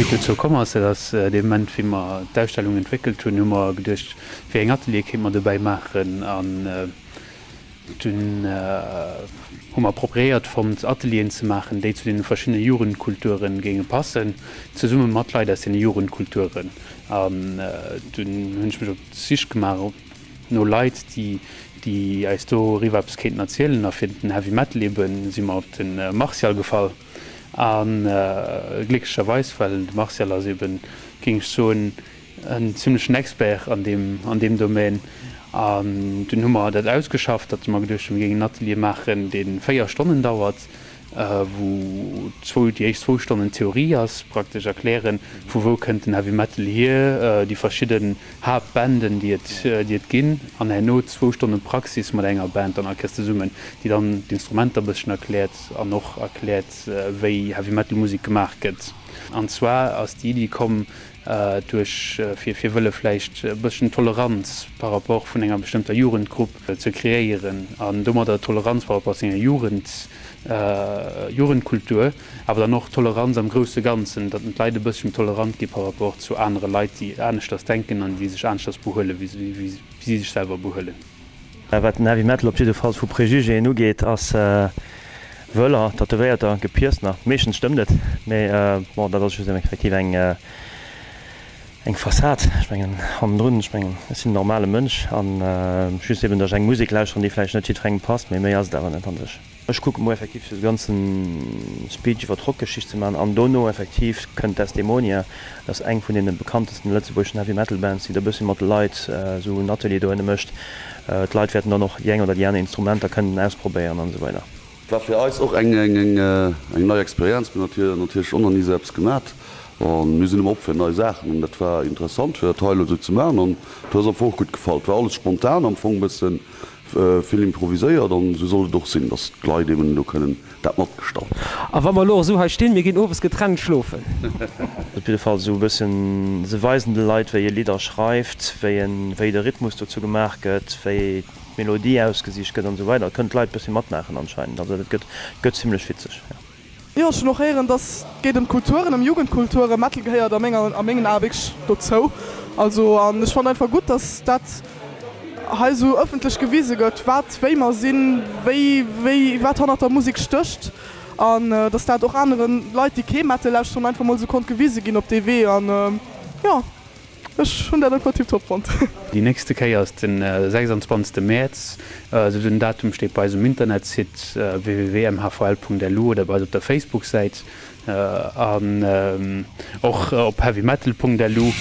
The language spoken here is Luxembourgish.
Wéi et dozou komm ass, dat ass dee Moment, wéi mer d'Ausstellung entwéckelt hunn, hu mer geduecht, wéi eng Ateliere kéinte mer dobäi maachen. An dunn hu mer appropriéiert fonnt, Atelieren ze maachen, déi zu deene verschiddene Jugendkulture géinge passen, zesumme mat Leit aus deene Jugendkulturen. An dunn hunn ech mech op d'Sich gemaach no Leit, déi déi eis doriwwer eppes kéinten erzielen. A fir den Heavy Metal ebe si mer op de Martial gefall. A glécklecherweis, well de Martial ass eben, géing ech soen, en zimlechen Expert an deem, an deem Domaine. An dunn hu mer dat ausgeschafft, datt mer geduecht hunn, mir géingen en Atelier maachen, dee 4 Stonnen dauert, wou zwou, déi éischt zwou Stonnen Theorie ass, praktesch erklären, vu wou kënnt den Heavy Metal hier, déi verschidden Haaptbanden, déi et, déi et ginn, an herno zwou Stonne Praxis mat enger Band dann all Kéiers zesummen, déi dann d'Instrumenter e bësschen erkläert an och erkläert, wéi Heavy Metal Musek gemaach gëtt. An zwar ass déi Iddi komm, duerch fir fir wëlle vläicht e bësschen Toleranz par rapport vun enger bestëmmter Jugendgrupp ze kreéieren an domadder Toleranz par rapport zu enger Jugend Jugendkultur, awer dann och Toleranz am grousse Ganzen, datt d'Leit e bësschen tolerant gi par rapport zu anere Leit, déi aneschters denken an déi sech aneschters behuelen, wéi wéi si sech selwer behuelen. Wat den Heavy Metal op jiddefalls vu Prejugéen ugeet, ass Wëller, Tätowéierter, Gepierctener. Meeschtens stëmmt et, mee bon, dat ass just effektiv eng eng Fassad. Ech mengen hannendrun, ech mengen ech sinn en normale Mënsch an just eben, datt ech eng Musek lauschteren, déi vläicht net jiddwerengem passt, mee méi ass et awer net an sech. Ech kucke muer effektiv fir de ganzen Speech iwwer d'Rockgeschicht ze man an dono effektiv kënnt Desdemonia, dat ass eng vun deene bekanntesten lëtzebuergeschen Heavy Metal Bands, déi da bëssi mat de Leit esou en Atelier dohinne mécht. D'Leit wäerten dann och déi eng oder déi aner Instrumenter kënnen ausprobéieren an esou weider. War fir eis och eng eng nei Experienz. Mir hunn natierlech och nach ni esou eppes gemat an mir sinn ëmmer op fir nei Saachen an dat war interessant fir dat hei elo esou ze maachen an et huet eis am Fong och gutt gefall. Et war alles spontan am Fong e bëssen. Vill improviséiert an esou soll et och sinn, dass d'Leit eben do kënnen dat matgestalten. A wa mer elo esou hei stinn, mir ginn owes getrennt schlofen. Op jidde Fall esou e bëssen, se weisen de Leit wéi e Lidder schreift, wéi en, wéi de Rhythmus dozou gemaach gëtt, wéi d'Melodie ausgesicht gëtt an esou weider. Et kënnen d'Leit bëssi matmaachen anscheinend, also dat gëtt, gëtt zimlech witzeg, jo. Jo, ech hunn och héieren, dass et geet ëm d'Kulturen, ëm Jugendkulturen. Metal gehéiert a menger, a mengen Ae wierklech dozou. Also, an ech fannen einfach gutt, dass dat hei esou ëffentlech gewise gëtt, wat, wéi mer sinn, wéi, wéi, wat hannert der Musek stécht. An dass dat och anere Leit, déi kee Metal lauschteren, einfach mol esou konnt gewise ginn op dee Wee. An jo. Ech hunn dat einfach tiptop fonnt. Déi nächste Kéier ass den 26 Mäerz, esou den Datum steet bei eis um Internetsite www.mhvl.lu oder bei eis op der Facebook-Säit an och op heavymetal.lu.